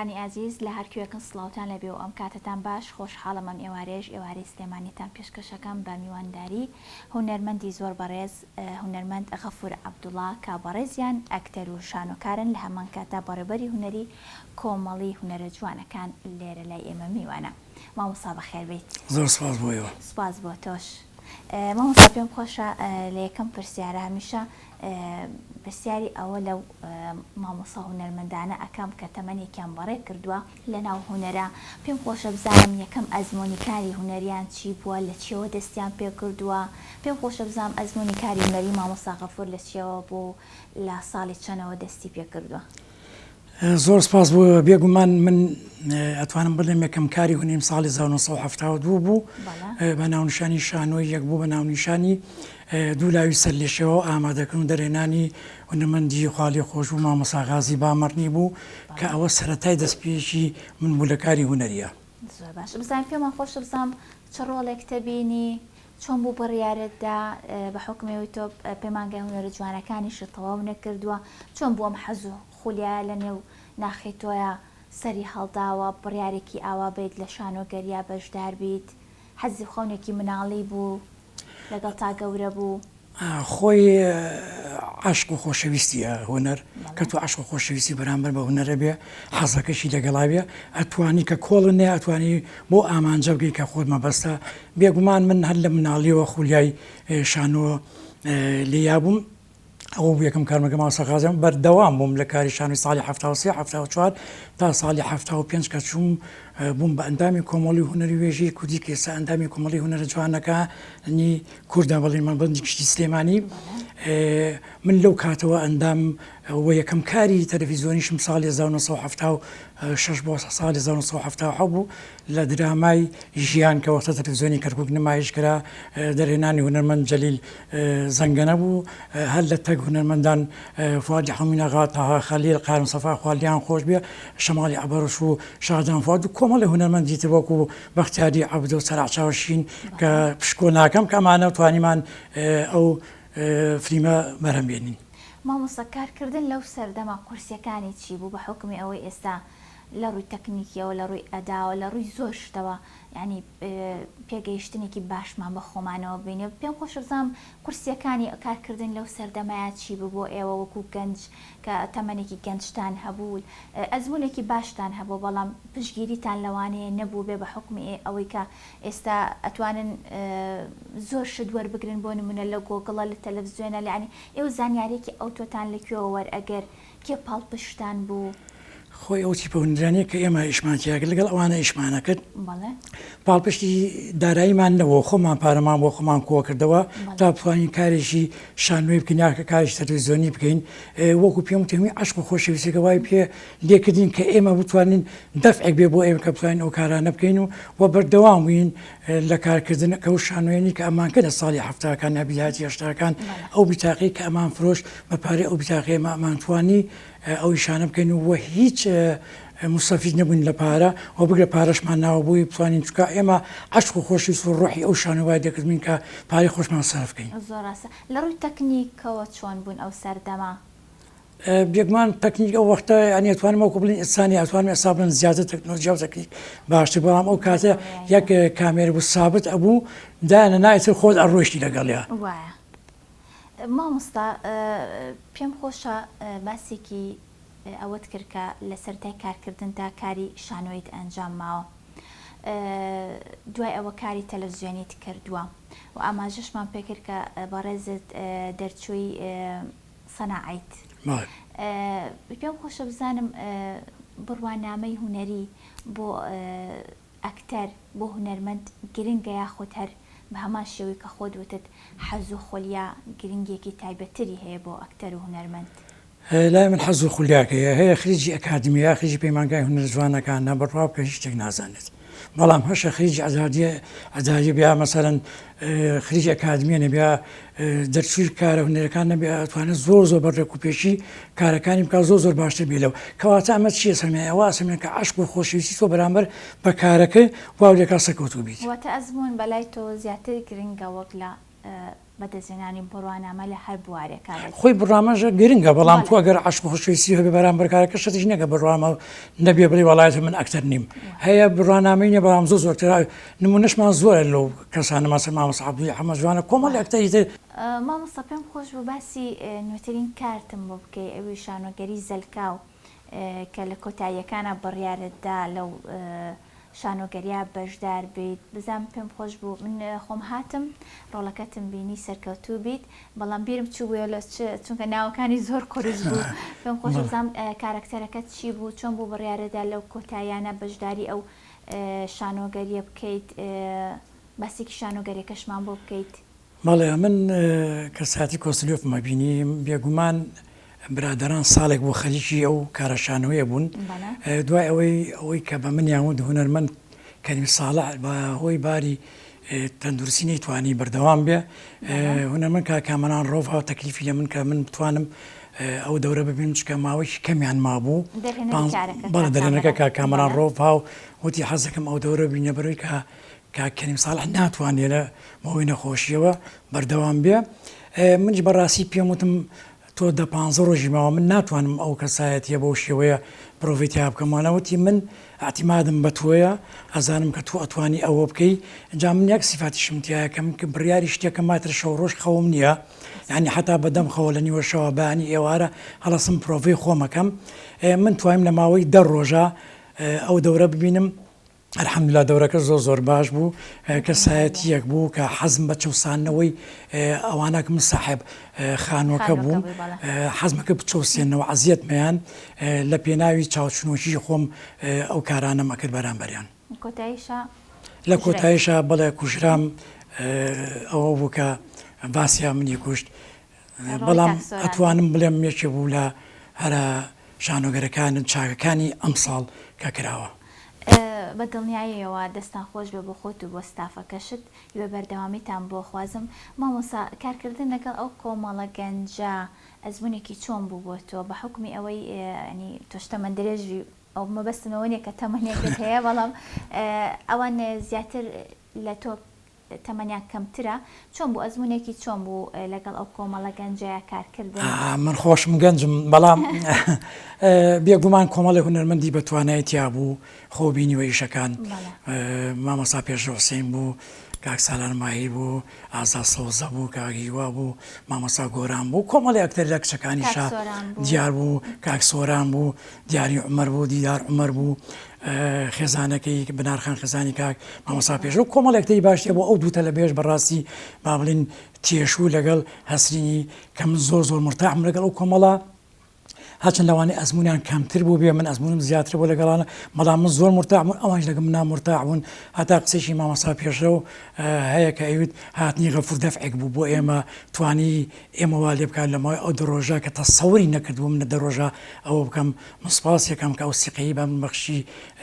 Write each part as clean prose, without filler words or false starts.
بینەرانی ئازیز لە هەر کوێکن سڵاوتان لێبێ و ئەم کاتەتان باش خۆشحاڵم ئەم ئێوارەیەش ئێوارەی سلێمانیتان پێشکەشەکەم بە میوانداری هونەرمەندی زۆر بەڕێز هونەرمەند غەفور عەبدوڵا کە بەڕێزیان ئەکتەر و شانۆکارن لە هەمان کاتدا بەڕێوبەری هونەری کۆمەڵی هونەرە جوانەکان لێرە لای ئێمە میوانە. مامۆستا بەخێر بێیت. زۆر سوپاس بۆ ئێوە. سوپاس بۆ تۆش. مامۆستا پێم خۆشە لە یەکەم پرسیارە هەمیشە پرسیاری ئەوە لەو مامۆستا هونەرمەندانە ئەکەم کە تەمەنێکیان بەڕێ کردووە لە ناو هونەرا پێم خۆشە بزانم یەکەم ئەزموونی کاری هونەریان چی بووە لە چیەوە دەستیان پێ کردووە پێم خۆشە بزانم ئەزموونی کاری هونەری مامۆستا غەفور لە چیەوە بوو لە ساڵی چەنەوە دەستی پێ کردووە؟ زۆر سپاس بۆ ئێوە. بێگومان من ئەتوانم بڵێم یەکەم کاری هونەریم ساڵی 1972 بوو بە ناونیشانی شانۆی یەک بوو بە ناونیشانی دوو لاوی سەرلێشێوە و ئامادەکردن و دەرهێنانی هونەرمەندی خوالێخۆشبوو مامۆستا غازی بامەڕنی بوو کە ئەوە سەرەتای دەستپێکی من بوو لە کاری هونەرییا. زۆر باش بزانین پێمان خۆشە بزانم چ ڕۆڵێکتە بینی چۆن بوو بڕیارت دا بە حوکمی ئەوەی تۆ پەیمانگای هونەرە جوانەکانیشت تەواو نەکردووە چۆن بوو ئەم حەز و خولیایە لە نێو ناخی تۆیا سەری هەڵداوە بڕیارێکی ئاوا بەیت لە شانۆگەریا بەشدار بیت حەزی خەونێکی مناڵی بوو لەگەڵ تا گەورە بوو؟ خۆی عەشق و خۆشەویستیە هونەر کە تۆ عەشق و خۆشەویستی بەرامبەر بە هونەرە بێ حەزەکەشی لەگەڵا بێ ئەتوانی کە کۆڵت نەیە ئەتوانی بۆ ئامانجە بگەی کە خۆت مەبەستە بێگومان من هەر لە مناڵیەوە خولیای شانۆ لێیا بووم ئەوە بوو یەکەم کارمەکە مامۆستا قازیان بەردەوام بووم لە کاری شانۆی ساڵی 73 74 تا ساڵی 75 کە چووم بووم بە ئەندامی کۆمەڵی هونەری وێژەی کوردی کە ئێستا ئەندامی کۆمەڵی هونەرە جوانەکانی کوردە بەڵێ مەڵبەندی گشتی سلێمانی من لەو کاتەوە ئەندام و یەکەم کاری تەلەفیزیۆنیشم ساڵی 1976 بۆ ساڵی 1970 بوو لە درامای ژیان کە وەختە تەلەفزیۆنی کەرکوک نمایش کرا، دەرهێنانی هونەرمەند جەلیل زەنگەنە بوو، هەر لە تەک هونەرمەندان فوادی حەمیناغا، تەها خەلیل، قارم سەفا خوا لێیان خۆش بێ، شەماڵی عەبەڕەش و شادان فواد و کۆمەڵێ هونەرمەندی تر وەکو بەختیاری عەبدۆ، سەرع چاوشین کە پشکۆ ناکەم کە ئەمانە توانیمان ئەو فلیمە بەرهەم بێنین. مامۆستا کارکردن لەو سەردەمە قورسیەکانی چی بوو بە حوکمی ئەوەی ئێستا لە ڕووی تەکنیکیەوە لە ڕووی ئەداوە لە ڕووی زۆر شتەوە یانی پێگەیشتنێکی باشمان بە خۆمانەوە بینێ پێم خۆشە بزانم قورسیەکانی کارکردن لەو سەردەمەیا چی بوو بۆ ئێوە وەکو گەنج کە تەمەنێکی گەنجتان هەبوو ئەزمونێکی باشتان هەبوو بەڵام پشتگیریتان لەوانەیە نەبووبێ بە حوکمی ئەوەی کە ئێستا ئەتوانن زۆر شت وەربگرن بۆ نمونە لە گۆگڵە لە تەلەفزیۆنە لە یانی ئێوە زانیاریەکی ئەوتۆتان لە کوێوە وەرئەگرت کێ پاڵپشتان بوو؟ خۆی ئەو تیپە هونەریانەی کە ئێمە ئیشمان تیا کرد لەگەڵ ئەوانە ئیشمان ئەکرد پاڵپشتی داراییمان نەبوو خۆمان پارەمان بۆ خۆمان کۆکردەوە تا بتوانین کارێکی شانۆی بکەین یا کارێکی تەلەڤیزیۆنی بکەین وەکو پێم وتمی عەشق و خۆشەویستیەکە وای پێ لێکردین کە ئێمە بتوانین دەفعێک بێ بۆ ئێمە کە بتوانین ئەو کارانە بکەین و و بەردەوام بووین لە کارکردن کە ئەو شانۆیەنی کە ئەمان کرد لە ساڵی حەفتاکان یا بیدایەتی هەشتاکان ئەو بیتاقەی کە ئەمان فرۆشت بە پارەی ئەو بیتاقەی ئێمە ئەمانتوانی ئەو ئیشانە بکەین و هیچ موستەفید نەبووین لە پارە و بگرە پارەشمان ناوە بۆی بتوانین چونکە ئێمە عەشق و خۆشەویست و ڕۆحی ئەو شانۆ وای دەکردین کە پارەی خۆشمان سەرف کەین. زۆر ڕاستە. لە ڕووی تەکنیکەوە چۆن بوون ئەو سەردەمە؟ بێگومان تەکنیک ئەو وەختە یانی ئەتوانم وەکو بڵێن ئێستا نیە ئەتوانم ئێستا بڵێن زیاتر تەکنۆلۆژیا و تەکنیک باشتر بەڵام ئەو کاتە یەک کامێرە بوو سابت ئەبوو دایانە نا ئیتر خۆت ئەڕۆیشتی لەگەڵیا. وایە مامۆستا پێم خۆشە باسێکی ئەوەت کرد کە لە سەرەتای کارکردنتا کاری شانۆیت ئەنجام ماوە دوای ئەوە کاری تەلەفزیۆنیت کردووە و ئاماژەشمان پێکرد کە بەڕێزت دەرچووی سەناعەیت پێم خۆشە بزانم بڕوانامەی هونەری بۆ ئەکتەر بۆ هونەرمەند گرنگە یاخود هەر بە هەمان شێوەی کە خۆت وتت حەز و خولیا گرنگیەکی تایبەتتری هەیە بۆ ئەکتەر و هونەرمەند؟ لای من حەز و خولیاکەیە هەیە خریجی ئەکادیمیە یا خریجی پەیمانگای هونەرە جوانەکانە بڕوا بکە هیچ شتێک نازانێت بەڵام هەشە خریجی ئەدادیە ئەدادیە بیا مەسەلەن خریجی ئەکادمیە نەبیا دەرچووی کارە هونەرەکان نەبێ ئەتوانێت زۆر زۆر بە ڕێک و پێکی کارەکانی بکات زۆر زۆر باشتر بێ لەو کەواتە ئەمە چییە سەرمایە ئەوە ئەسەمێ کە عەشق و خۆشەویستی تۆ بەرامبەر بە کارەکەی واو لێکا سەرکەوتوو بیت. واتە ئەزموون بەلای تۆ زیاتر گرنگە وەک لە. بەدەستهێنانی بڕوانامە لە هەر بوارێکا بێت. خۆی بڕوانامەش گرنگە بەڵام تۆ ئەگەر عەشق و خۆشەویستی هەبێ بەرامبەر کارەکە شەرتیش نییە کە بڕوانامە نەبێ بڵێی وەڵایەتی من ئەکتەر نیم هەیە بڕوانامەی نییە بەڵام زۆر زۆرتر نمونەشمان زۆرە لەو کەسانە مەسەلەن مامۆستا عەبدولی حەمە جوانە کۆمەڵێ ئەکتەری تر. مامۆستا پێم خۆش بوو باسی نوێترین کارتم بۆ بکەی ئەویش شانۆگەری زەلکاو کە لە کۆتاییەکانا بڕیارت دا لەو شانۆگەریە بەشدار بیت بزانم پێم خۆش بوو من خۆم هاتم ڕۆڵەکەتم بینی سەرکەوتوو بیت بەڵام بیرم چووبوویەوە لە چ چونکە ناوەکانی زۆر قورس بوو پێم خۆش بوو بزانم کارەکتەرەکەت چی بوو چۆن بوو بڕیارت دا لەو کۆتاییانە بەشداری ئەو شانۆگەریە بکەیت باسێکی شانۆگەریەکەشمان بۆ بکەیت. بەڵێ من کەسایەتی کۆسلیۆفم ئەبینی بێگومان برادەران ساڵێک بوو خەریکی ئەو کارە شانۆیە بوون دوای ئەوەی ئەوەی کە بە منیان وت هونەرمەند کەریم ساڵح بە هۆی باری تەندروستی نەیتوانی بەردەوام بێ هونەرمەند کاک کامەران ڕۆڤ تەکلیفی لە من کە من بتوانم ئەو دەورە ببینم چکە ماوەیەکی کەمیان مابوو بەڵێ دەرهێنەرەکە کاک کامەران ڕۆڤ وتی حەزەکەم ئەو دەورە ببینە بەرەوەی کە کاک کەریم ساڵح ناتوانێ لە بەهۆی نەخۆشیەوە بەردەوام بێ منیش بەڕاستی پێم وتم تۆ دە پانزە ڕۆژی ماوە من ناتوانم ئەو کەسایەتیە بەو شێوەیە پرۆڤەی تیا بکەم وانە وتی من ئەعتیمادم بە تۆیە ئەزانم کە تۆ ئەتوانی ئەوە بکەی جا من یەک سیفاتیشم تایە کە من بڕیاری شتێکم ماتر شەو ڕۆژ خەوم نییە یعنی حتا بەدەم خەوە لە نیوە شەوە بەیانی ئێوارە هەڵەسم پرۆڤەی خۆمەکەم من توایم لە ماوەی دە ڕۆژە ئەو دەورە ببینم الحمدللە دەورەکە زۆر زۆر باش بوو کەسایەتیەک بوو کە حەزم بە چەوساندنەوەی ئەوانە کە من ساحێب خانوەکە بووم حەزمەکە بچەوسێنەوە عەزیەتمیان لە پێناوی چاوچنۆکی خۆم ئەو کارانەم ئەکرد بەرامبەریان. کۆتاییشا لە کۆتاییشا بەڵێ کوژرام ئەوە بوو کە ڤاسیا منی کوشت بەڵام ئەتوانم بڵێم یەکێ بوو لە هەرە شانۆگەرەکان چاکەکانی ئەمساڵ کە کراوە. بە دڵنیاییەوە دەستان خۆش بێ بۆ خۆت و بۆ ستافەکەشت هیوای بەردەوامیتان بۆ خوازم مامۆستا کارکردن لەگەڵ ئەو کۆمەڵە گەنجە ئەزمونێکی چۆن بوو بۆ تۆ بە حوکمی ئەوەی یانی تۆش تەمەن درێژی ئەو مەبەستم ئەوە نیە کە تەمەنێکت هەیە بەڵام ئەوان زیاتر لە تۆ تەمەنیان کەمترە چۆن بوو ئەزمونێکی چۆن بوو لەگەڵ ئەو کۆمەڵە گەنجەیا کارکردن؟ من خۆشم گەنجم بەڵام بێگومان کۆمەڵی هونەرمەندی بە توانای تیا بوو خۆ بینیوە ئیشەکان مامۆستا پێشرەو حسین بوو کاک سالار ماهیر بوو ئازاد سەوزە بوو کاک هیوا بوو مامۆستا گۆران بوو کۆمەڵی ئەکتەر لە کچەکانیشا دیار بوو کاک سۆران بوو دیاری عومەر بوو دیدار عومەر بوو خێزانەکەی بنارخان خێزانی کاک مامۆستا پێشرەو کۆمەڵێک تری باش تێ بۆ ئەو دوو تەلەبەیەش بەڕاستی با بڵین تێشوو لەگەڵ هەسرینی کە من زۆر زۆر مرتاحم لەگەڵ ئەو کۆمەڵە هەرچەند لەوانەیە ئەزمونیان کەمتر بوو بێ من ئەزمونم زیاتر بوو لەگەڵانە بەڵام من زۆر مرتاح بوون ئەوانش لەگەڵ منا مرتاح بوون هەتا قسێکی مامۆستا پێشرەو هەیە کە ئەیوت هاتنی غەفور دەفعێک بوو بۆ ئێمە توانی ئێمە وا لێ بکات لە ماوەی ئەو دە ڕۆژە کە تەسەوری نەکردبوو من لە دە ڕۆژە ئەوە بکەم من سوپاسی ئەکەم کە ئەو سیقەیەی بە من بەخشی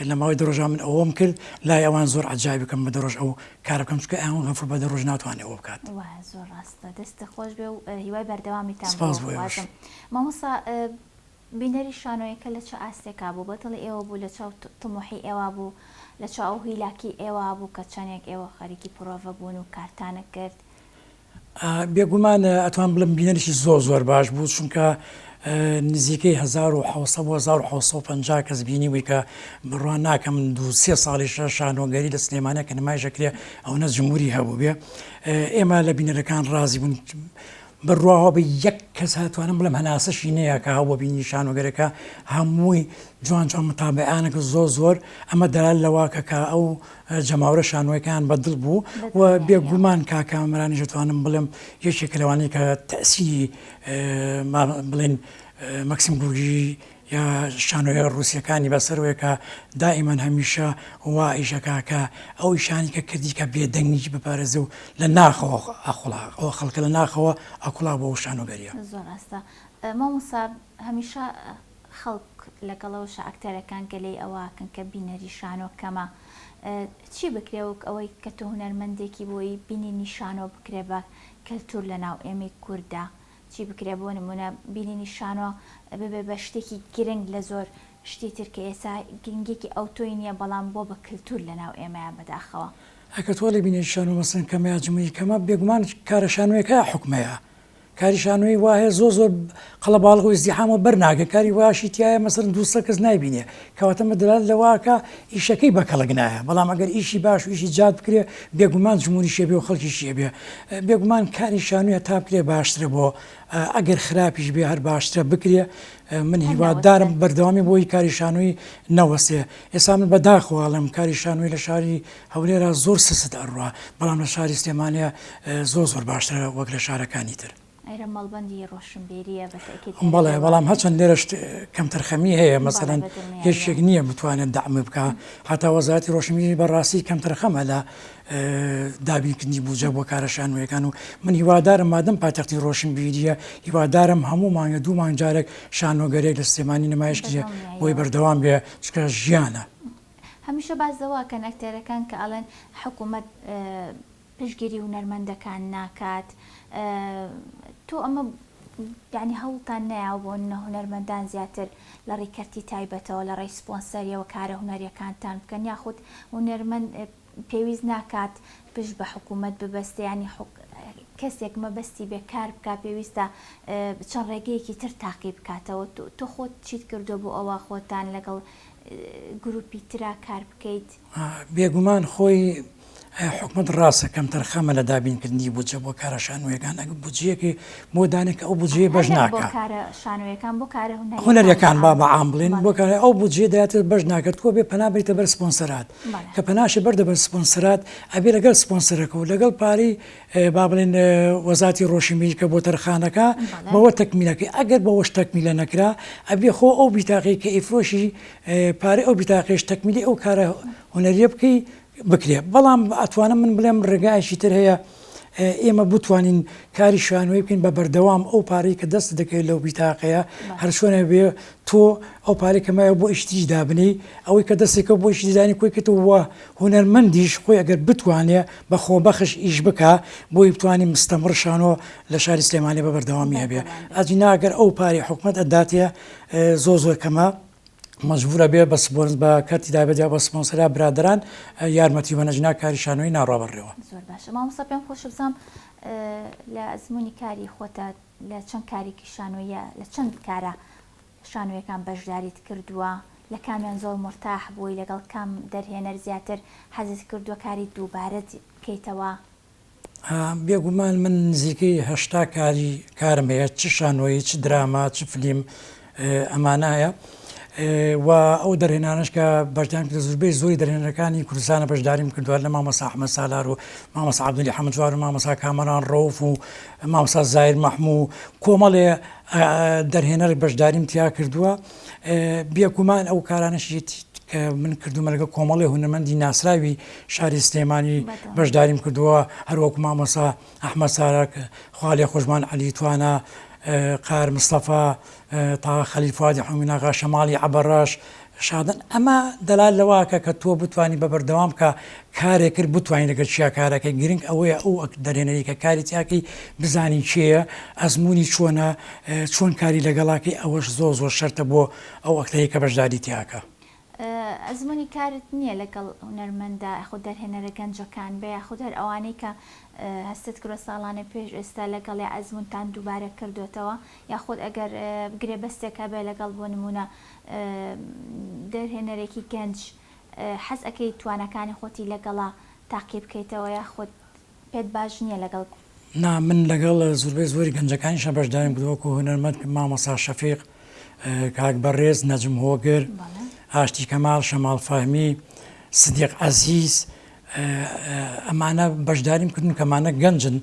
لە ماوەی دە ڕۆژا من ئەوەم کرد لای ئەوان زۆر عەجایبە کە من بە دە ڕۆژ ئەو کارە بکەم چونکە ئەوان غەفور بە دە ڕۆژ ناتوانێ ئەوە بکات. وایە زۆر ڕاستە دەستت خۆش بێ و هیوای بەردەوامیتان بۆ سوپاس بۆ ئێوەش. خوازم. مامۆستا بینەری شانۆیەکە لە چ ئاستێکا بوو؟ بە دڵی ئێوە بوو؟ لە چاو تموحی ئێوە بوو؟ لە چاو ئەو هیلاکی ئێوە بوو کە چەندێک ئێوە خەریکی پرۆڤە بوون و کارتانە کرد؟ بێگومان ئەتوانم بڵێم بینەرێکی زۆر زۆر باش بوو چونکە نزیکەی 1700 بۆ 1750 کەس بینیبووی کە بڕوا ناکەم دوو سێ ساڵیشە شانۆگەری لە سلێمانە کە نمایش ئەکرێ ئەوەنە جمهوری هەبوو بێ ئێمە لە بینەرەکان ڕازی بوون بڕواوە بە یەک کەس هاتوانم بڵێم هەناسەشی نەیە کە هەبوو بینی شانۆگەرەکە هەمووی جوان جوان متابعانەکە زۆر زۆر ئەمە دەلال لەوە کە کە ئەو جەماوەرە شانۆیەکەیان بە دڵ بوو و بێگومان کاک کامەرانیش دەتوانم بڵێم یەکێکە لەوانەی کە تەئسیری بڵێن مەکسیم گورگی یا شانۆیە ڕووسیەکانی بەسەرەوەیە کە دائیمەن هەمیشە وا ئیشەکە کە ئەو ئیشانی کە کردی کە بێدەنگی بپارێزێ و لە ناخەوە ئەخوڵا ئەو خەڵکە لە ناخەوە ئەکوڵا بۆ ئەو شانۆگەریە. زۆر ڕاستە مامۆستا هەمیشە خەڵک لەگەڵ ئەوەشا ئەکتەرەکان گەلەی ئەوە ئەکەن کە بینەری شانۆ کەمە چی بکرێ وەک ئەوەی کە تۆ هونەرمەندێکی بۆی بینینی شانۆ بکرێ بە کەلتور لەناو ئێمەی کورددا چی بکرێ بۆ نمونە بینینی شانۆ ببێ بە شتێکی گرنگ لە زۆر شتی تر کە ئێسا گرنگیەکی ئەوتۆی نیە بەڵام بۆ بە کلتور لەناو ئێمەیا بەداخەوە. ئەکە تۆ لە بینێکی شانۆ مەسەلەن کەمە یا جمهوری کەمە بێگومان کارە شانۆیەکە حوکمەیە کاری شانۆیی وا هەیە زۆر زۆر قەڵەباڵغ و ئیزدیحام و بەر ناگە کاری واشی تایە مەسەلەن 200 کەس نایبینێ کەواتە مە دەلالەت لەوە ئەکا ئیشەکەی بە کەڵک نایە بەڵام ئەگەر ئیشی باش و ئیشی جاد بکرێ بێگومان جمهوریشی ئەبێ و خەڵکیشی ئەبێ بێگومان کاری شانۆیە تا بکرێ باشترە بۆ ئەگەر خراپیش بێ هەر باشترە بکرێ من هیوادارم بەردەوامی بۆی کاری شانۆی نەوەستێ ئێستا من بەداخەوە ئەڵێم کاری شانۆی لە شاری هەولێرا زۆر سست ئەڕوا بەڵام لە شاری سلێمانیا زۆر زۆر باشترە وەک لە شارەکانی تر. ئێرە مەڵبەندی ڕۆشنبیریە بە تەئکید لێرە بەڵێ بەڵام پێوە. هەرچەند لێرەش کەمتەرخەمی هەیە بەڵێ مەسەلەن بە دڵنیاییەوە. یەکێک نییە بتوانێت دەعم بکا هەتا وەزارەتی ڕۆشنبیری بەڕاستی کەمتەرخەمە لە دابینکردنی بودجە بۆ کارە شانۆیەکان و من هیوادارم مادەم پایتەختی ڕۆشنبیریە هیوادارم هەموو مانگە دوو مانگ جارێک شانۆگەرێک لە سلێمانی نمایش بە کرێ بۆی دڵنیاییەوە. بەردەوام بێ چونکە ژیانە. هەمیشە باس لەوە ئەکەن ئەکتەرەکان کە ئەڵێن حکومەت پشتگیری هونەرمەندەکان ناکات تۆ ئەمە یعنی هەوڵتان نەیاوە بۆ هونەرمەندان زیاتر لە ڕێی کەرتی تایبەتەوە لە ڕێی سپۆنسەریەوە کارە هونەریەکانتان بکەن یاخود هونەرمەند پێویست ناکات پشت بە حکوومەت ببەستێ ینی کەسێک مەبەستی بێ کار بکا پێویستە چەند ڕێگەیەکی تر تاقی بکاتەوە تۆ خۆت چیت کردووە بۆ ئەوە خۆتان لەگەڵ گروپی ترا کار بکەیت؟ بێگومان خۆی حکومەت ڕاستە کەمتەرخەمە لە دابینکردنی بودجە بۆ کارە شانۆیەکان، ئەگەر بودجەیەکی بۆ دانێ کە ئەو بودجەیە هەر بەش نەک بۆ ناکا. کارە شانۆیەکان بۆ کارە هونەریەکان هونەریەکان با بە عام بە عام بڵێین بۆ بەڵێ. کارە ئەو بودجەیە دەیاتر بەش ناکا تۆ ئەبێ پەنا بەریتە بەر سپۆنسەرات بەڵێ. کە پەناشی بەردە بەر سپۆنسەرات ئەبێ لەگەڵ سپۆنسەرەکە و لەگەڵ پارەی با بڵێین وەزارەتی ڕۆشنبیری کە بۆ تەرخانەکا بەڵێ. بەوە تەکمیلەکەی ئەگەر بەوەش تەکمیلە نەکرا ئەبێ خۆ ئەو بیتاقەی کە ئەیفرۆشی پارەی ئەو بیتاقەیش تەکمیلی ئەو کارە هونەریە بکەی بکرێ بەڵام ئەتوانم من بڵێم ڕێگایەکی تر هەیە ئێمە بتوانین کاری شانۆی بکەین بە بەردەوام ئەو پارەی کە دەست دەکەوێت لەو بیتاقەیە هەر چۆنە بێ تۆ ئەو پارەی کە مایە بۆ ئیشتریش دابنێی ئەوەی کە دەستێکە بۆ ئیشتری دانی کۆی کردەوە وە هونەرمەندیش خۆی ئەگەر بتوانێ بە خۆبەخش ئیش بکا بۆی بتوانین مستەمڕ شانۆ لە شاری سلێمانی بە بەردەوامی هەبێ ئەجینا ئەگەر ئەو پارەی حکومەت ئەداتێ زۆر زۆر کەمە مەجبورە بێ بە سپۆنس بە کەرتی تایبەت یا بە سپۆنسەر یا برادەران یارمەتی بەن ئەگینا کاری شانۆیی ناڕوا بەڕێوە. زۆر باشە مامۆستا پێم خۆشە بزانم لە ئەزموونی کاری خۆتا لە چەند کارێکی شانۆییە لە چەند کارە شانۆیەکان بەشداریت کردووە لە کامیان زۆر مورتاح بووی لەگەڵ کام دەرهێنەر زیاتر حەزت کردووە کاری دووبارە بکەیتەوە؟ بێگومان من نزیکەی 80 کاری کارم هەیە چ شانۆیی چ دراما چ فلیم ئەمانە هەیە و ئەو دەرهێنانش کە بەشداریم کرد زوربەی زۆری دەرهێنەرەکانی کوردستانە بەشداریم کردووە لە مامۆستا ئەحمەد سالار و مامۆستا عەبدولی حەمەجوار و مامۆستا کامەران ڕەوف و مامۆستا زاهیر مەحموو کۆمەڵێ دەرهێنەر بەشداریم تیا کردووە بێگومان ئەو کارانەشی کە من کردومە لەگەڵ کۆمەڵی هونەرمەندی ناسراوی شاری سلێمانی بەشداریم کردووە هەروەکو مامۆسا ئەحمەد سارک خوا لێ خۆشمان عەلی توانا قار مستەفا تا خەلیل فوادی حومیناغا شەماڵی عەبەڕەش شادن ئەمە دەلال لەوە ئەکا کە تۆ بتوانی بە بەردەوام کە کارێک کرد بتوانی لەگەڵ چیا کارەکەی گرنگ ئەوەیە ئەو دەرهێنەری کە کاری تیاکەی بزانی کێیە ئەزموونی چۆنە چۆن کاری لەگەڵاکەی ئەوەش زۆر زۆر شەرتە بۆ ئەو ئەکتەرەی کە بەشداری تیاکە. ئەزموونی کارت نییە لەگەڵ هونەرمەندە یاخود دەرهێنەرە گەنجەکان بێ یاخود هەر ئەوانەی کە هەستت کردووە ساڵانێ پێش ئێستا لەگەڵیا ئەزموونتان دووبارە کردۆتەوە یاخود ئەگەر گرێبەستێک هەبێ لەگەڵ بۆ نموونە دەرهێنەرێکی گەنج حەز ئەکەی تواناکانی خۆتی لەگەڵا تاقی بکەیتەوە یاخود پێت باش نییە لەگەڵ. نا من لەگەڵ زوربەی زۆری گەنجەکانیشا بەشداریم کردوە وەکو هونەرمەند مامۆستا شەفیق کاک بەڕێز نەجم هۆگر ئاشتی کەمال شەماڵ فەهمی سدیق عەزیز ئەمانە بەشداریم کردن کە ئەمانە گەنجن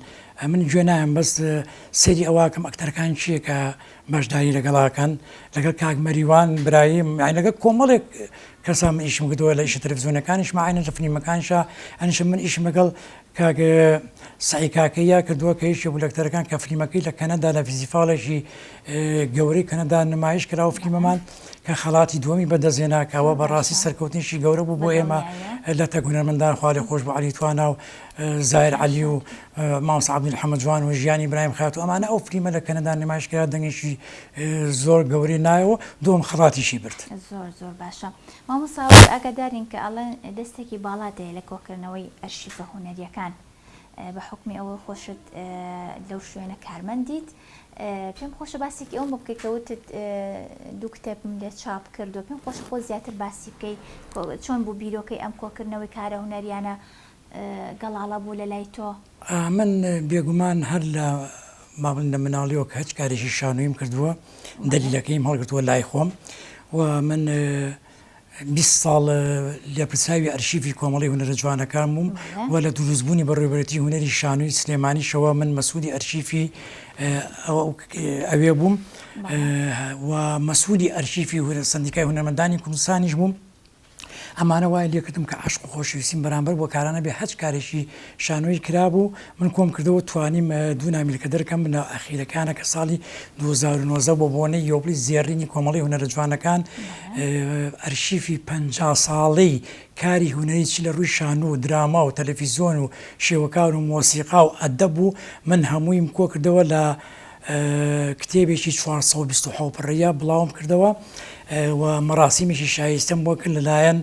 من گوێ نایەم بەس سەیری ئەوەکەم ئەکتەرەکان کێ کە بەشداری لەگەڵاکەن لەگەڵ کاک مەریوان برایم یانی لەگەڵ کۆمەڵێک کەسا من ئیشم کردووە لە ئیشە تەلەفزیۆنەکانیشما عەینەن لە فلیمەکانیشا ئەنیشە من ئیشم لەگەڵ کاک سەعی کاکەییا کردووە کە یەکێک بوو لە ئەکتەرەکان کە فلیمەکەی لە کەنەدا لە فیستیڤاڵێکی گەورەی کەنەدا نمایش کرا و فلیمەمان کە خەڵاتی دووەمی بەدەستهێنا کە ئەوە زۆر بەڕاستی باشە سەرکەوتنێکی گەورە بوو بۆ ئێمە بەدڵنیایە لە تەک هونەرمەندان خوا لێ خۆش بوو عەلی توانا و. زاهیر عەلی و مامۆستا عەبدول حەمە جوان و ژیانی برایم خات و ئەمانە ئەو فلیمە لە کەنەدا نمایش کرا دەنگێکی زۆر گەورەی نایەوە دووەم خەڵاتیشی برد. زۆر زۆر باشە مامۆستا وەک ئاگادارین کە ئەڵێن دەستێکی باڵات هەیە لە کۆکردنەوەی ئەرشیفە هونەریەکان بە حوکمی ئەوەی خۆشت لەو شوێنە کارمەندیت پێم خۆشە باسێکی ئەوم بۆ بکەی کە وتت دوو کتێبم لێ چاپ کردووە پێم خۆشە خۆ زیاتر باسی بکەی چۆن بوو بیرۆکەی ئەم کۆکردنەوەی کارە هونەریانە گەڵاڵە بوو لە لای تۆ؟ من بێگومان هەر لە با بڵێین لە مناڵیەوە کە هەچ کارێکی شانۆییم کردووە دەلیلەکەیم هەڵگرتووە لای خۆم و من 20 ساڵ لێپرسراوی ئەرشیفی کۆمەڵەی هونەرە جوانەکان بووم و لە دروستبوونی بەڕێوەبەرێتی هونەری شانۆی سلێمانیشەوە من مەسوولی ئەرشیفی ئەوێ بووم و مەسوولی ئەرشیفی سەندیکای هونەرمەندانی کوردستانیش بووم. ئەمانە وای لێکردم کە عەشق و خۆشەویستیم بەرامبەر بۆ کارانە بێ هەچ کارێکی شانۆیی کرابوو من کۆم کردەوە توانیم دوو نامیلکە دەرکەم لە ئەخیرەکانە کە ساڵی 2019 بۆ بۆنەی یۆبلی زێڕینی کۆمەڵی هونەرە جوانەکان ئەرشیفی 50 ساڵەی کاری هونەری چ لە ڕووی شانۆ و دراما و تەلەفیزیۆن و شێوەکار و مۆسیقا و ئەدەب و من هەموویم کۆ کردەوە لە کتێبێکی 427 پڕیە بڵاوم کردەوە و مەراسیمێکی شایستەم بۆ کرد لەلایەن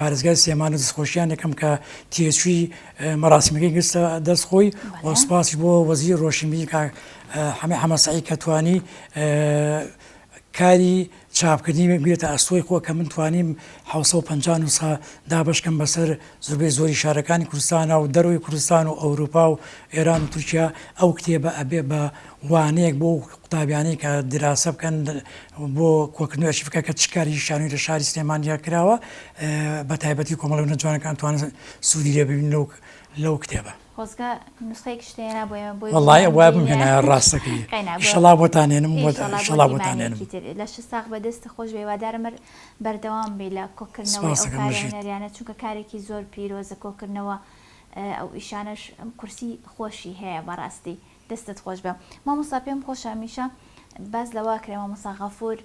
پارێزگای سلێمانی و دەستخۆشیان دەکەم کە تێچووی مەراسیمەکەی گرتە دەست خۆی و سوپاسیش بۆ وەزیری ڕۆشنبیری کاک حەمەی حەمە سەعید کە توانی کاری چاپکردنی بگرێتە ئەستۆی خۆ کە من توانیم 750 نوسخە دابەشکەم بەسەر زۆربەی زۆری شارەکانی کوردستانا و دەرەوەی کوردستان و ئەوروپا و ئێران و تورکیا ئەو کتێبە ئەبێ بە وانەیەک بۆ ئەو قوتابیانەی کە دیراسە بکەن بۆ کۆکردنەوەی ئەرشیفەکە کە چ کارێکی شانۆیی لە شاری سلێمانیا کراوە بە تایبەتی کۆمەڵی هونەر جوانەکان توانن سوودی لێ ببینن لەو لەو کتێبە. خۆزگە نوسخەیەکیشت هێنا بۆ ئێمە بۆی وەڵای بمان ئەوە بینە بمهێنایە ڕاستەکەی قەینا بۆ ئیشەڵا بۆتان هێنم بۆ ئیشەڵا بۆ ئیشەڵا بۆتان هێنم. دیمانەیەکی تر لەشت ساغ بێ دەستت خۆش بێ هیوادارم هەر بەردەوام بی لە کۆکردنەوەی ئەو سپاستەکەم کارە بژیت. هونەریانە چونکە کارێکی زۆر پیرۆزە کۆکردنەوە ئەو ئیشانەش قورسی خۆشی هەیە بەڕاستی دەستت خۆش بێ مامۆستا پێم خۆشە هەمیشە باس لەوە کرێ مامۆستا غەفور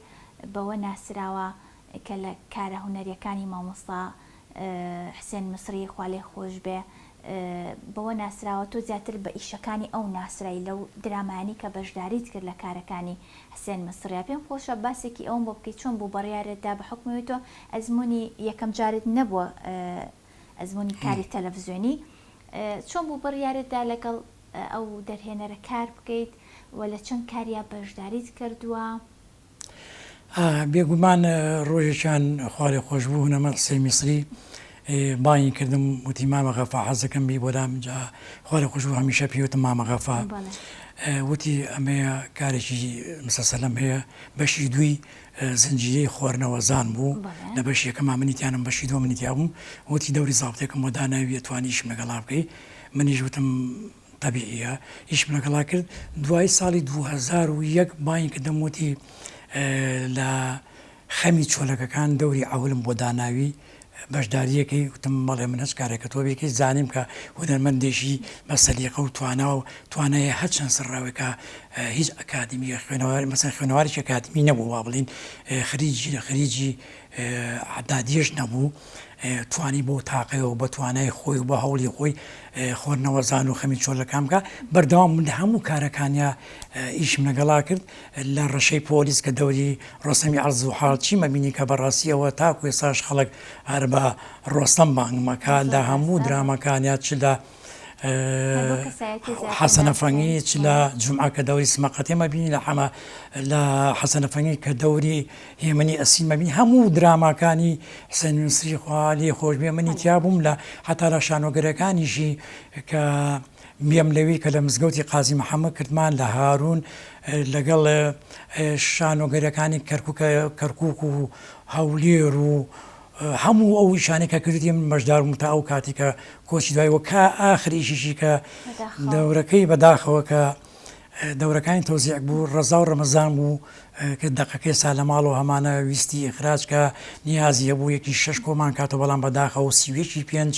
بەوە ناسراوە کە لە کارە هونەریەکانی مامۆستا حسێن مسری خوا لێ خۆش بێ بەوە ناسراوە تۆ زیاتر بە ئیشەکانی ئەو ناسرای لەو درامایانەی کە بەشداریت کرد لە کارەکانی حسێن مسریا پێم خۆشە باسێکی ئەوم بۆ بکەی چۆن بوو بڕیارت دا بە حوکمی تۆ ئەزموونی یەکەم جارت نەبووە ئەزموونی کاری تەلەفزیۆنی چۆن بوو بڕیارت دا لەگەڵ ئەو دەرهێنەرە کار بکەیت و لە چەند کاریا بەشداریت کردووە؟ بێگومان ڕۆژێکیان خوا لێ خۆش بوو هونەرمەند حسێن میسری بانگی کردم وتی مامە غەفا حەز دەکەم بی بۆ لام جا خوا لێ خۆش بوو هەمیشە پێی وتم مامە غەفا وتی ئەمەیە کارێکی مسەسەلەم هەیە بەشی دووی زنجیرەی خۆرنەوەزان بوو لە بەشی یەکەما منی تیانم بەشی دووەم منی تیا بووم وتی دەوری زابتێکم بۆ داناوی ئەتوانی ئیشم لەگەڵا بکەی منیش وتم تەبیعیە ئیشم لەگەڵا کرد دوای ساڵی 2001 بانگی کردم وتی لە خەمی چۆلەکەکان دەوری عەولم بۆ داناوی بەشداریەکەی وتم بەڵێ من هەچ کارێک کە تۆ بیکەی زانیم کە هونەرمەندێکی بە سەلیقە و توانا و توانایە هەرچەند سەرڕاوێکە هیچ ئەکادیمی خوێنەوار مەسەن خوێنەوارێکی ئەکادیمی نەبوو وا بڵین خریجی خریجی عەدادیش نەبوو توانی بۆ تاقەیەوە بە توانای خۆی و بە هەوڵی خۆی خۆرنەوەزان و خەمی چۆلەکان بکە بەردەوام من لە هەموو کارەکانیا ئیشم لەگەڵا کرد لە ڕەشەی پۆلیس کە دەوری ڕۆستەمی عەرز و حاڵ چیمە بینی کە بەڕاستیەوە تاکو ئێستاش خەڵک هەر بە ڕۆستەم بانگمەکە لە هەموو درامەکانیا چ لە حەسەنە فەنگی چ لە جومعە کە دەوری سمەقەتێمە بینی لە حەمە لە حەسەنە فەنگی کە دەوری هێمنی ئەسیمە بینی هەموو دراماکانی حسێن نووسری خوا لێ خۆش بێ منی تیا بووم لە حتا لە شانۆگەرەکانیشی کە بێم لەوی کە لە مزگەوتی قازی محەممەد کردمان لە هارون لەگەڵ شانۆگەرەکانی کەرکووکە کەرکووک و هەولێر و هەموو ئەو ئیشانەی کە کردی من بەشدار بووم تا ئەو کاتی کە کۆچی دوای وە کا ئاخر ئیشیشی کە دەورەکەی بەداخەوە کە دەورەکانی تەوزیع بوو ڕەزا و ڕەمەزان بوو. کە دەقەکە ئێستا لە ماڵەوە هەمانە ویستی ئیخراج کە نیازی هەبوو یەکی شەش کۆمان کاتەوە بەڵام بەداخەوە 31 ی پێنج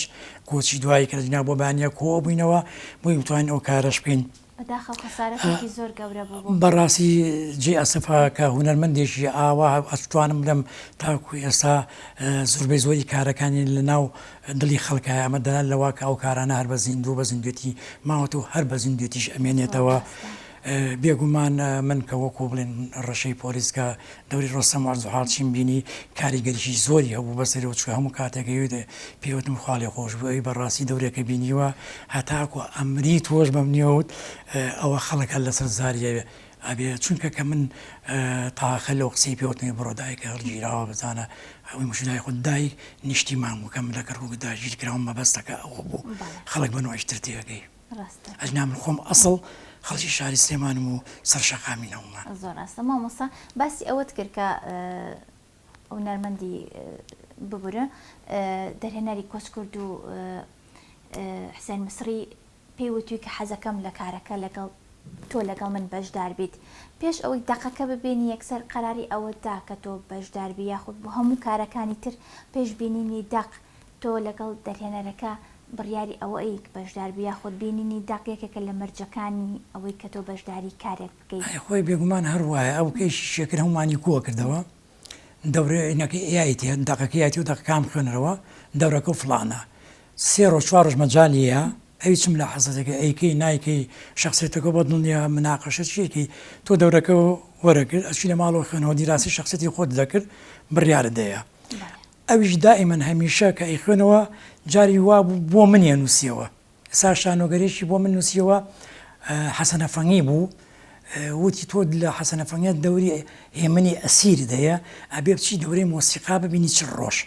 کۆچی دوایی کرد جنا بۆ بەیانیە کۆ بووینەوە بۆی بتوانین ئەو کارەش بکەین. بەداخەوە خەسارەتێکی زۆر گەورە بوو بۆ. بەڕاستی جێی ئەسەفە کە هونەرمەندێکی ئاوا ئەتوانم بڵێم تاکو ئێستا زۆربەی زۆری کارەکانی لە ناو دڵی خەڵکایە ئەمە دەلال لەوە کە ئەو کارانە هەر بە زیندوو بە زیندوێتی ماوەتەوە هەر بە زیندوێتیش ئەمێنێتەوە. بێگومان من کە وەکو بڵێن ڕەشەی پۆلیس کە دەوری ڕۆستەم عەرزوحاڵچیم بینی کاریگەریی زۆری هەبوو بەسەری چونکە هەموو کاتێک ئەوی پێی وتم خوا لێ خۆش بوو ئەوی بەڕاستی دەورێکە بینیوە هەتاکو ئەمری تۆش بە منیەوە وت ئەوە خەڵک هەر لەسەر زاری ئەبێ چونکە کە من تاخە لەو قسەی پێ وتم بڕۆ دایکە هەڵگیراوە بزانە ئەوەی مشدای خۆت دایک نیشتیمان بوو کە من لە کەرکوک داگیر کراوم مەبەستەکە ئەوە بوو خەڵک بە نوعیش تر تێگەی. ڕاستە. ئەجنا من خۆم ئەسڵ خەڵکی شاری سلێمانم و سەر شەقامی نەومان. زۆر ڕاستە مامۆستا باسی ئەوەت کرد کە هونەرمەندی ببورە دەرهێنەری کۆچکردوو حسێن مسری پێی وتوی کە حەزەکەم لە کارەکە لەگەڵ تۆ لەگەڵ من بەشدار بیت پێش ئەوەی دەقەکە ببینی یەکسەر قەراری ئەوەت دا کە تۆ بەشدار بی یاخود بۆ هەموو کارەکانی تر پێش بینینی دەق تۆ لەگەڵ دەرهێنەرەکە بڕیاری ئەوە ئەیک بەشدار بی یاخود بینینی دەق یەکێکە لە مەرجەکانی ئەوەی کە تۆ بەشداری کارێک بکەی؟ ئەی خۆی بێگومان هەر وایە ئەو کە ئیشی شێکرد هەموومانی کۆ کردەوە دەورە ئینەکەی ئەیایتێ دەقەکەی یایتێ و دەقەکان بخوێنەرەوە دەورەکە و فڵانە سێ ڕۆژ چوار ڕۆژ مەجالی هەیە ئەوی چ ملاحەزە دەکەی ئەیکەی نایکەی شەخسیەتەکە بە دڵ نیە مناقەشە چی ئەکەی تۆ دەورەکە وەرەگرت ئەچی لە ماڵەوە خوێنەوە دیراسی شەخسیەتی خۆت دەکرد بڕیارت دەیا ئەویش دائیمەن هەمیشە کە ئەیخوێنەوە جاری وابوو بۆ منی ئەنووسیەوە ئێستا شانۆگەریی بۆ من نووسیەوە حەسەنەفەنگی بوو وتی تۆ لە حەسەنەفەنگە دەوری هێمنی ئەسیرت هەیە ئەبێ بچی دەورەی مۆسیقا ببینی چ ڕۆژ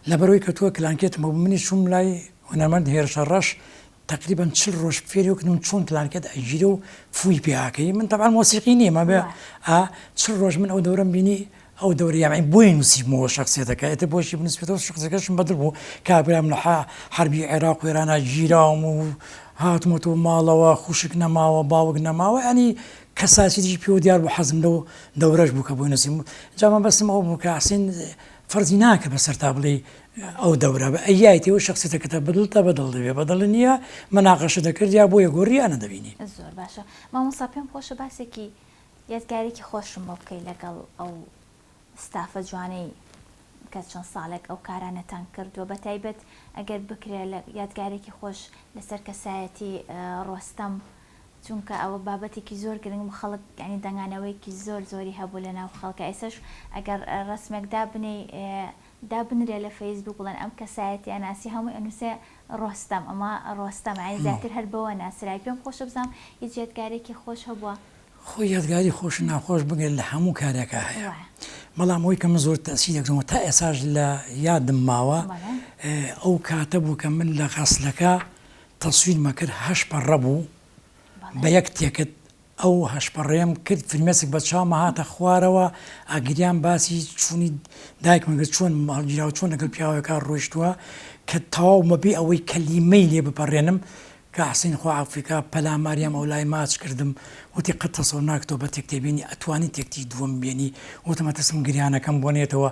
لەبەرەوەی کە تۆ کلانکێتم بوو منی چووم لای هونەرمەند هێرشە ڕەش تەقریبەن چل ڕۆژ فێری کردم چۆن کلانکێت ئەگیرێ و فووی پێ ئاکەی من تەبعەن مۆسیقی نیم ئەبێ ئا چل ڕۆژ من ئەو دەورەم بینی ئەو دەورە یەعنی بۆی نووسیبمەوە شەخسیەتەکە ئێتر بۆشی بنووسێتەوە شەخسیەکەشم بەدڵ بوو کابرام لە حەربی عێراق و ئێرانا گیراوم و هاتمەتەوە ماڵەوە خوشک نەماوە باوک نەماوە ینی کەساسیتیش پێوە دیار بوو حەزم لەو دەورەش بوو کە بۆی نووسیم جا مەبەستم ئەو بوو کە حسین فەرزی ناکرد بەسەرتا بڵێی ئەو دەورە بە ئەیایتێ و شەخسیەتەکەتە بەدڵتە بەدڵ دەبێ بەدڵ نییە مەناقەشە دەکرد یا بۆیە گۆڕی یا نەدەبینی. زۆر باشە مامۆستا پێم خۆشە باسێکی یادگارێکی خۆشم بۆ بکەی لەگەڵ ئەو ستافە جوانەی کە چەند ساڵێک ئەو کارانەتان کردووە بە تایبەت ئەگەر بکرێ لە یادگارێکی خۆش لەسەر کەسایەتی ڕۆستەم چونکە ئەوە بابەتێکی زۆر گرنگ بوو خەڵک یانی دەنگانەوەیەکی زۆر زۆری هەبوو لە ناو خەڵکا ئێسەش ئەگەر ڕەسمێک دابنێی دابنرێ لە فەیسبوک بڵێن ئەم کەسایەتیە ناسی هەمووی ئەنوسێ ڕۆستەم ئەمە ڕۆستەمە یانی زیاتر هەر بەوە ناسرای پێم خۆشە بزانم هیچ یادگارێکی خۆش هەبووە؟ خۆی یادگاری خۆش و ناخۆش بگرە لە هەموو کارێکا هەیە بەڵام ئەوەی کە من زۆر تەئسیری کردوومە تا ئێساش لە یادم ماوە ئەو کاتە بوو کە من لە غەسلەکە تەسویرمە کرد هەشت پەڕە بوو بە یەک تێکت ئەو هەشت پەڕەیەم کرد فرمێسک بە چاومە هاتە خوارەوە ئەگریام باسی چوونی دایکمە کرد چۆن هەڵگیراوە چۆن لەگەڵ پیاوێکا ڕۆیشتووە کە تەواو بەبێ ئەوەی کەلیمەی لێ بپەڕێنم کاک حسین خوا عەفوی کا پەلاماریام ئەولای ماچ کردم وتی قەت تەسەور ناکە تۆ بە تێکتێ بینی ئەتوانی تێکتی دووەم بێنی وتم ئەترسم گریانەکەم بۆ نێتەوە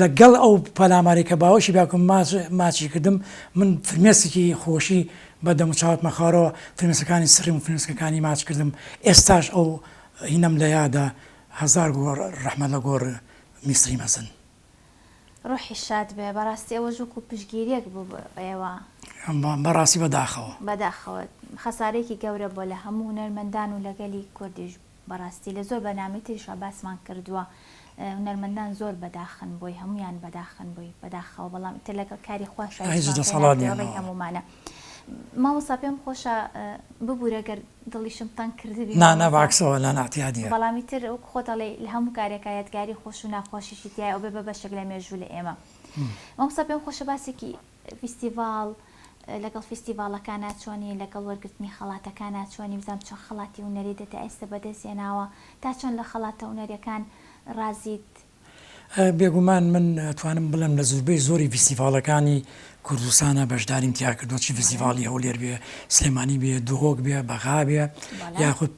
لەگەڵ ئەو پەلامارەی کە باوەشی باوکم ماچ ماچی کردم من فرمێسکی خۆشی بە دەموچاوتمە خوارەوە فرمێسکەکانی سڕیم و فرمێسکەکانی ماچ کردم ئێستاش ئەو هینەم لە یادە هەزار گۆڕ ڕەحمەت لە گۆڕ میسری مەزن. ڕۆحی شاد بێ بەڕاستی ئەوەش وەکو پشتگیریەک بوو بۆ ئێوە. بەڕاستی بەداخەوە. بەداخەوە خەسارێکی گەورە بووە لە هەموو هونەرمەندان و لە گەلی کوردیش بەڕاستی لە زۆر بەرنامەی تریشا باسمان کردووە هونەرمەندان زۆر بەداخن بۆی هەموویان بەداخن بۆی بەداخەوە بەڵام ئیتر لەگەڵ کاری خواشا هیچ هیچمان پێ دەسەڵات ناکرێ نیە ڕێی هەموومانە مامۆستا پێم خۆشە ببورە گەر دڵیشم تەنگ کردبی نا نا مامۆستا بەعەکسەوە نا نا اعتیادیە. بەڵام ئیتر وەک خۆت ئەڵێی لە هەموو کارێکا یادگاری خۆش و ناخۆشیشی تیایە ئەوبێ بە بەشێک لە مێژوو لە ئێمە مامۆستا پێم خۆشە باسێکی فیستیڤاڵ لەگەڵ فیستیڤاڵەکانا چۆنی لەگەڵ وەرگرتنی خەڵاتەکانا چۆنی بزانم چەند خەڵاتی هونەریت تا ئێستا بەدەست هێناوە تا چەند لە خەڵاتە هونەریەکان ڕازیت؟ بێگومان من ئەتوانم بڵێم لە زوربەی زۆری ڤیستیڤاڵەکانی کوردستانا بەشداریم تیا کردووە چی ڤیستیڤاڵی هەولێر بێ سلێمانی بێ دهۆک بێ بەغا بێ یاخود.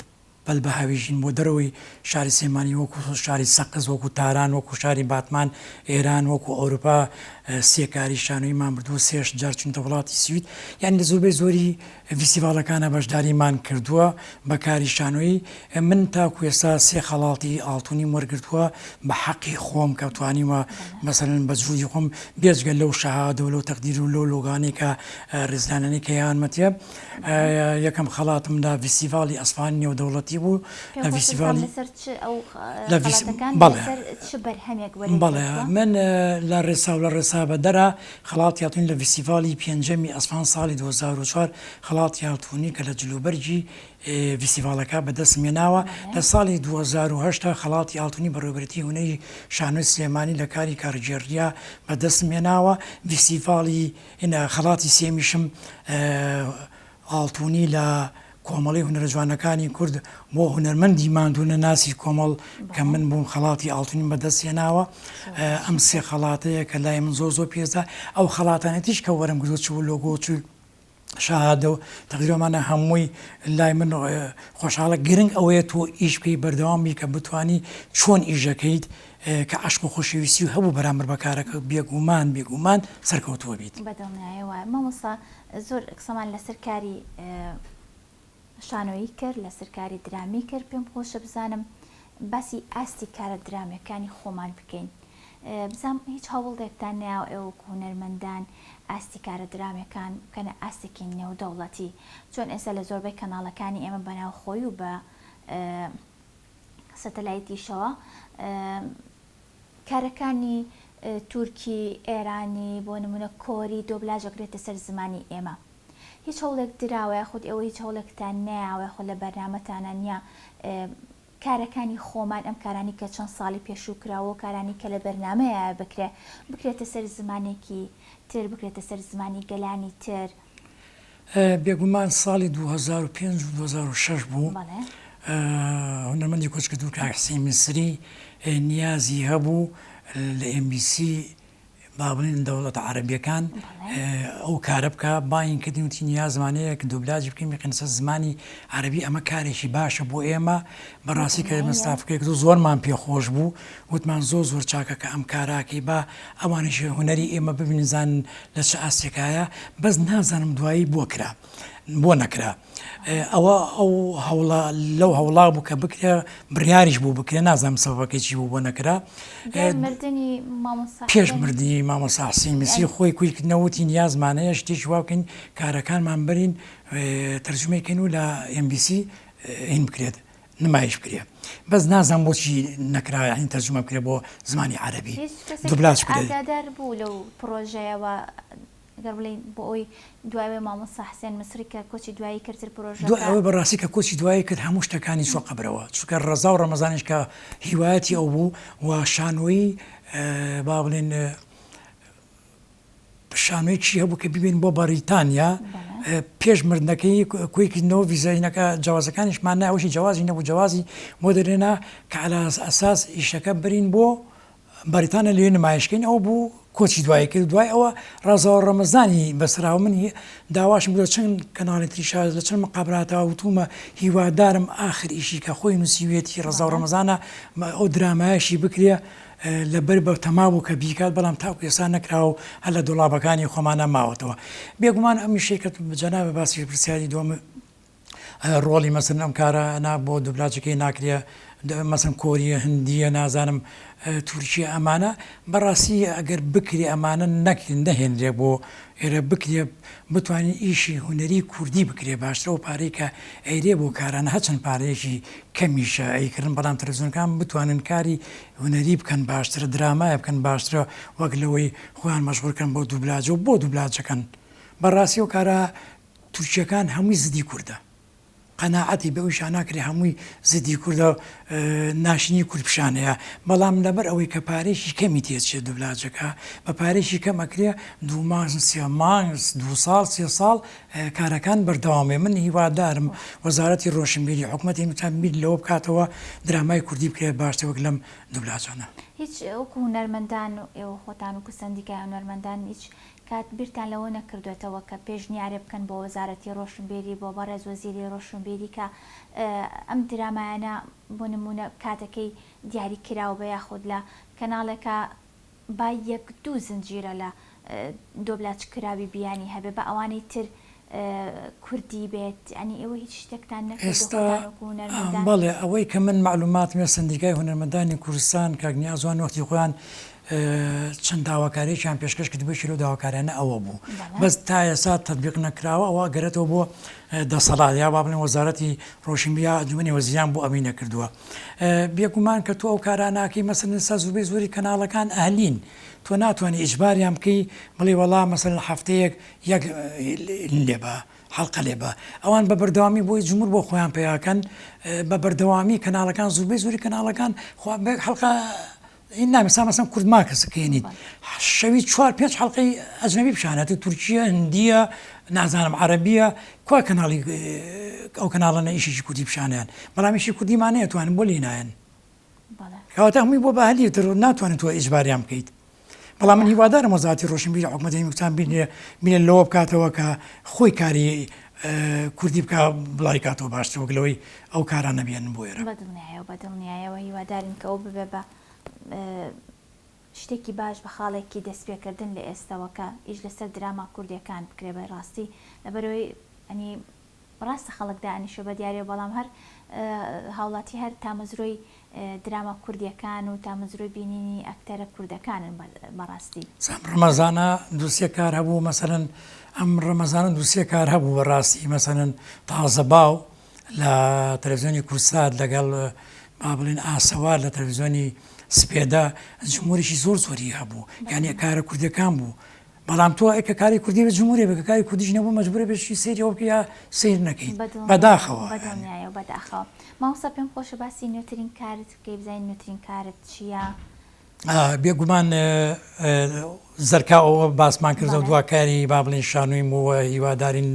پەل بهاویژین بۆ دەرەوەی شاری سلێمانی وەکو شاری سەقز وەکو تاران وەکو شاری باتمان ئێران وەکو ئەوروپا سێ کاری شانۆییمان بردووە سێش جار چوینەتە وڵاتی سوید یانی لە زۆربەی زۆری ڤیستیڤاڵەکانا بەشداریمان کردووە بە کاری شانۆیی من تاکو ئێستا سێ خەڵاتی ئاڵتونیم وەرگرتووە بە حەقی خۆم کە توانیومە مەسەلەن بە جهودی خۆم بێجگە لەو شەهادە و لەو تەقدیر و لەو لۆگانەی کە ڕێزلانانەی کە یانمەتێ یەکەم خەڵاتم لە ڤیستیڤاڵی ئەسفهانی نێودەوڵەتی بوو لە ڤیستیڤاڵی لەسەر چ ئەو خەڵاتەکان لەسەر چ بەرهەمێک وەرت بەڵێ من لە ڕێسا و لە ڕێسا بەدەرە خەڵاتی ئاڵتونی لە ڤیستیڤاڵی پێنجەمی ئەسفهان ساڵی 2004 خەڵاتی ئاڵتونی کە لە جلوبەرگی ڤیستیڤاڵەکە بەدەستم هێناوە لە ساڵی 2008 خەڵاتی ئاڵتونی بەڕێوەبەرێتی هونەری شانۆی سلێمانی لە کاری کارگێڕییا بەدەستم هێناوە ڤیستیڤاڵی خەڵاتی سێمیشم ئاڵتونی لە کۆمەڵەی هونەرە جوانەکانی کورد بۆ هونەرمەندی ماندوونەناسی کۆمەڵ کە من بووم خەڵاتی ئاڵتونیم بەدەست هێناوە ئەم سێ خەڵاتەیە کە لای من زۆر زۆر پێزە ئەو خەڵاتانەتیش کە وەرم گرتووە چ لۆگۆ چ شەهادە و تەقدیر ئەمانە هەمووی لای من خۆشحاڵە گرنگ ئەوەیە تۆ ئیش بکەی بەردەوام بی کە بتانی چۆن ئیشەکەیت کە عەشق و خۆشەویستی هەبوو بەرامبەر بە کارەکە بێگومان بێگومان سەرکەوتووە بیت. بەدڵنیایەوە مامۆستا زۆر قسەمان لەسەر کاری شانۆیی کرد لەسەر کاری درامی کرد پێم خۆشە بزانم باسی ئاستی کارە درامیەکانی خۆمان بکەین بزانم هیچ هەوڵێکتان نەیاوە ئێوە وەکو هونەرمەندان ئاستی کارە درامیەکان بکەنە ئاستێکی نێودەوڵەتی چۆن ئێستا لە زۆربەی کەناڵەکانی ئێمە بەناوخۆی و بە سەتەلایتیشەوە کارەکانی تورکی، ئێرانی، بۆ نمونە کۆری دۆبلاژ ئەکرێتە سەر زمانی ئێمە. هیچ هەوڵێک دراوە یاخود ئێوە هیچ هەوڵێکتان نەیاوە یاخود لە بەرنامەتانا نیە کارەکانی خۆمان ئەم کارانی کە چەند ساڵی پێشوو کراوە و کارانی کە لە بەرنامەیە بکرێ بکرێتە سەر زمانێکی تر بکرێتە سەر زمانی گەلانی تر. بێگومان ساڵی 2005 و 2006 بوو هونەرمەندی کۆچکردوو کاک حسین میسری نیازی هەبوو لە ئێم بی سی با بڵێین دەوڵەتە عەرەبیەکان ئەو کارە بکە باین کردین وتی نیازمان هەیە کە دۆبلاجی بکەین بخەینە سەر زمانی عەرەبی ئەمە کارێکی باشە بۆ ئێمە بەڕاستی کە ئێمە ستافەکەی کرد و زۆرمان پێخۆش بوو وتمان زۆر زۆر چاکە کە ئەم کاراکەی با ئەوانیش هونەری ئێمە ببینن زانن لە چ ئاستێکایە بەس نازانم دوایی بۆ کرا بۆ نەکرا ئەوە ئەو هەوڵە لەو هەوڵا بوو کە بکرێ بڕیاریش بوو بکرێ نازانم سەبەبەکەی چی بوو بۆ نەکرا پێش مردنی مامۆستا حسین میسری خۆی کوی کردنەوە وتی نیازمان هەیە شتێکی وا بکەین کارەکانمان بەرین تەرجومەی کەین و لە ئێم بی سی هین بکرێت نمایش بکرێ بەس نازانم بۆچی نەکرا یانی تەرجومە بکرێ بۆ زمانی عەرەبی دوبلاج بکرێت. ئاگادار بوو لەو پڕۆژەیەوە گەر بڵێین بۆ ئەوەی دوای ئەوەی مامۆستا حسێن مسری کە کۆچی دوایی کرد تر پرۆژەکە. دوای ئەوەی بەڕاستی کە کۆچی دوایی کرد هەموو شتەکانی چوە قەبرەوە چونکە ڕەزا و ڕەمەزانیش کە هیوایەتی ئەو بوو و شانۆیی با بڵێین شانۆیەکی هەبوو کە بیبەین بۆ بەڕیتانیا پێش مردنەکەی کۆی کردنەوە ڤیزاینەکە جەوازەکانیشمان نا ئەوشی جەوازی نەبوو جەوازی بۆ دەرێنا کە عەلا ئەساس ئیشەکە برین بۆ بەریتانیا لەوێ نمایش کەین ئەوە بوو کۆچی دوایی کرد دوای ئەوە ڕەزا ڕەمەزانی بەسراوە من داواشم لە چەند کەناڵی تریشا لە چەند مقابراتەوە وتومە هیوادارم ئاخر ئیشی کە خۆی نووسیوێتی ڕەزا و ڕەمەزانە ئەو درامایەشی بکرێ لەبەر بە تەما بوو کە بیکات بەڵام تاکو ئێستا نەکراوە و هەر لە دۆڵابەکانی خۆمانا ماوەتەوە بێگومان ئەمیشەی کە جەنابت باسی پرسیاری دووەم ڕۆڵی مەسەن ئەم کارە نا بۆ دوبلاجەکەی ناکرێ مەسەن کۆریە هندیە نازانم تورکیە ئەمانە بەڕاستی ئەگەر بکرێ ئەمانە نەک نەهێنرێ بۆ ئێرە بکرێ بتوانین ئیشی هونەری کوردی بکرێ باشترە ئەو پارەی کە ئەیرێ بۆ کارانە هەچەند پارەیەکی کەمیشە ئەیکڕن بەڵام تەلەفزیۆنەکان بتوانن کاری هونەری بکەن باشترە درامایە بکەن باشترە وەک لەوەی خۆیان مەشغول کەن بۆ دوبلاجە و بۆ دوبلاجەکەن بەڕاستی ئەو کارە تورکیەکان هەمووی زدی کوردە قەناعەتی بە ئەویشا ناکرێ هەمووی زدی کوردە ناشرینی کورد پیشان هەیە بەڵام لەبەر ئەوەی کە پارەیەکی کەمی تێچێ دوبلاجەکە بە پارەیەکی کەم ئەکرێ دوو مانگ سێ مانگ دوو ساڵ سێ ساڵ کارەکان بەردەوام بێ من هیوادارم وەزارەتی ڕۆشنبیری حکومەتی هەرێم بیر لەوە بکاتەوە درامای کوردی بکرێت باشتر وەک لەم دوبلاجانە. هیچ وەکو هونەرمەندان ئێوە خۆتان وەکو سەندیکای هونەرمەندان هیچ. کات بیرتان لەوە نەکردۆتەوە کە پێشنیارێ بکەن بۆ وەزارەتی ڕۆشنبیری بۆ بەڕێز وەزیری ڕۆشنبیری کە ئەم درامایانە بۆ نموونە کاتەکەی دیاری کراو بێ یاخود لە کەناڵێکا با یەک دوو زنجیرە لە دۆبلاج کراوی بیانی هەبێ با ئەوانەی تر کوردی بێت یانی ئێوە هیچ شتێکتان نەکردوە ئێستا خۆتان وەکو هونەرمەندان؟ بەڵێ ئەوەی کە من مەعلوماتم هەیە سەندیکای هونەرمەندانی کوردستان کاک نیاز وان وەختی خۆیان چەند داواکاریەکیان پێشکەش کردبوو یەکێ لەو داواکاریانە ئەوە بوو بەس تا ئێستا تەتبیق نەکراوە ئەوە ئەگەرێتەوە بۆ دەسەڵات یا با بڵێن وەزارەتی ڕۆشنبیری یا ئەنجومەنی وەزیران بۆ ئەمەی نەکردووە بێگومان کە تۆ ئەو کارانە ئەکەی مەسەلەن ئێستا زۆربەی زۆری کەناڵەکان ئەهلین تۆ ناتوانی ئیجباریان بکەی بڵێی وەڵا مەسەلەن هەفتەیەک یەک لێ بە حەڵقە لێ بە ئەوان بە بەردەوامی بۆی جمهور بۆ خۆیان پەیاکەن بە بەردەوامی کەناڵەکان زۆربەی زۆری کەناڵەکان خوا بە یەک حەڵقە این نا مثلا مثلا کورد ماکس کێنیت شەوی چوار پێنج حەڵقەی ئەجنەبی پیشانەت تورکیە هندیە نازانم عەرەبیە کوا کەناڵی ئەو کەناڵانە ئیشێکی کوردی پیشانیان بەڵام ئیشی کوردیمان نەیە توانن بۆ لێی نایەن کەواتە هەمووی بۆ بە هەلی تر ناتوانن تۆ ئیجباریان بکەیت بەڵام من هیوادارم وەزارەتی ڕۆشنبیری حکومەتی هەرێمی کوردستان بیر بیر لەوە بکاتەوە کە خۆی کاری کوردی بکا بڵاوی کاتەوە باشترە وەک لەوەی ئەو کارانە بێنن بۆ ئێرە. بەدڵنیایەوە بەدڵنیایەوە هیوادارین کە ئەو ببێ بە شتێکی باش بە خاڵێکی دەستپێکردن لە ئێستەوە کە ئیش لەسەر دراما کوردیەکان بکرێ بە ڕاستی لەبەرئەوەی ئەنی ڕاستە خەڵک دائەنیشێ بە دیاریەوە بەڵام هەر هاوڵاتی هەر تامەزرۆی دراما کوردیەکان و تامەزرۆی بینینی ئەکتەرە کوردەکانن بەڕاستی. ئەم ڕەمەزانە دوو سێ کار هەبوو مەسەلەن ئەم ڕەمەزانە دوو سێ کار هەبوو بەڕاستی مەسەلەن تازە باو لە تەلەفزیۆنی کوردسات لەگەڵ با بڵێن ئاسەوار لە تەلەفزیۆنی سپێدە جمهورێکی زۆر زۆری هەبوو یعنی کارە کوردیەکان بوو بەڵام تۆ ئەی کە کاری کوردی بێت جمهوری بێت کە کاری کوردیش نەبوو مەجبورە بێت شتی سەیری ئەوە بکەی یا سەیر نەکەیت بەداخەوە بەدڵنیایەوە بەداخەوە مامۆستا پێم خۆشە باسی نوێترین کارت بکەی بزانین نوێترین کارت چییە؟ بێگومان زەرکا ئەوە باسمان کردەوە دوا کاری با بڵێن شانۆیم بووە هیوادارین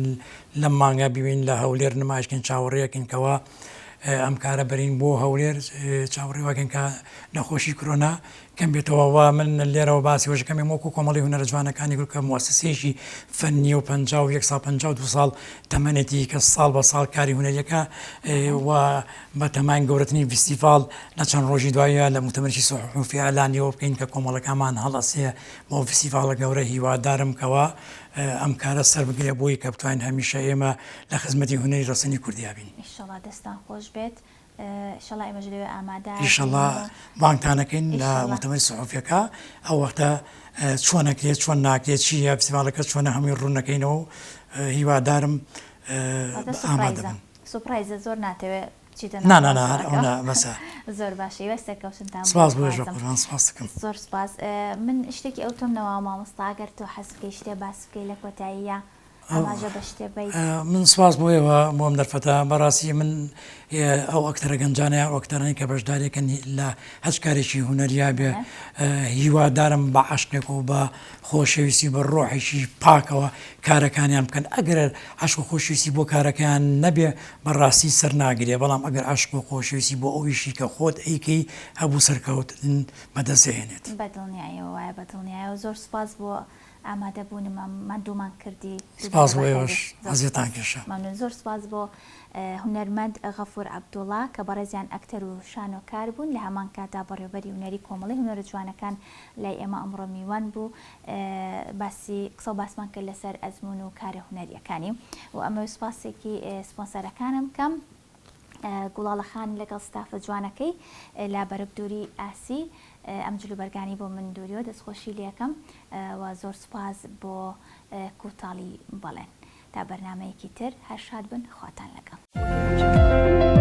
لەم مانگە ببین لە هەولێر نمایشکەین چاوەڕێکین کەوا ئەم کارە بەرین بۆ هەولێر چاوەڕێ واکەین کە نەخۆشی کرۆنا کەم بێتەوە و من لێرەوە باسی وەش دەکەم ئێمە وەکو کۆمەڵەی هونەرە جوانەکانی کورد کە موئەسەسەیەکی فەنییە و 51 ساڵ 52 ساڵ تەمەنێتی کە ساڵ بە ساڵ کاری هونەریەکە و بە تەماین گەورەترین ڤیستیڤاڵ لە چەند ڕۆژی دوایە لە موتەمەرێکی سوحوفی ئیعلانی ئەوە بکەین کە کۆمەڵەکەمان هەڵئەسێ بۆ ڤیستیڤاڵە گەورە هیوادارم کەوا ئەم کارە سەر بگرێ بۆی کە بتوانین هەمیشە ئێمە لە خزمەتی هونەری ڕەسەنی کوردیا بین. ئیشەڵا دەستان خۆش بێت. ئیشەڵا ئێمەش لەوێ ئامادە ئیشەڵا بانگتان ئەکەین لە موتەمەری سحوفیەکە ئەو وەختە چۆن ئەکرێت چۆن ناکرێت چییە فیستیڤاڵەکە چۆنە هەمووی ڕوون ئەکەینەوە و هیوادارم ئامادە بن. سوپرایزە زۆر ناتەوێ بچیتە ناو نا نا نا هەر ئەوەنە بەسە. زۆر باشە هیوای سەرکەوتنتان بۆ سپاس بۆ ئێوەش بەقوربان سپاست دەکەم. زۆر سپاس من شتێکی ئەوتۆم نەماوە مامۆستا گەر تۆ حەز بکەی شتێ باس بکەی لە کۆتاییا. ئاماژە بە شتێ بەیت. من سوپاس بۆ ئێوە بۆ ئەم دەرفەتە بەڕاستی من ئەو ئەکتەرە گەنجانە یان ئەو ئەکتەرانەی کە بەشداریەکەن لە هەچ کارێکی هونەریا بێ هیوادارم بە عەشقێک و بە خۆشەویستی بە ڕۆحێکی پاکەوە کارەکانیان بکەن ئەگەر عەشق و خۆشەویستی بۆ کارەکەیان نەبێ بەڕاستی سەر ناگرێ بەڵام ئەگەر عەشق و خۆشەویستی بۆ ئەو ئیشی کە خۆت ئەیکەی هەبوو سەرکەوتن بەدەست دەهێنێت. بەدڵنیایەوە وایە بەدڵنیایەوە زۆر سوپاس بۆ ئامادە بوونم ماندوومان کردی. سپاس بۆ ئێوەش ئەزیەتان کێشا. مەمنون زۆر سپاس بۆ هونەرمەند غەفور عەبدوڵا کە بەڕێزیان ئەکتەر و شانۆکار بوون لە هەمان کاتدا بەڕێوبەری هونەری کۆمەڵەی هونەرە جوانەکان لای ئێمە ئەمڕۆ میوان بوو باسی قسە و باسمان کرد لەسەر ئەزموون و کارە هونەریەکانی و ئەمەوێ سپاسێکی سپۆنسەرەکانم بکەم گوڵاڵە خان لەگەڵ ستافە جوانەکەی لە بەرگ دووری ئاسی ئەم جلوبەرگانەی بۆ من دووریوە دەستخۆشی لێکەم و زۆر سوپاس بۆ کوتاڵی بەڵێن تا بەرنامەیەکی تر هەر شاد بن خواتان لەگەڵ.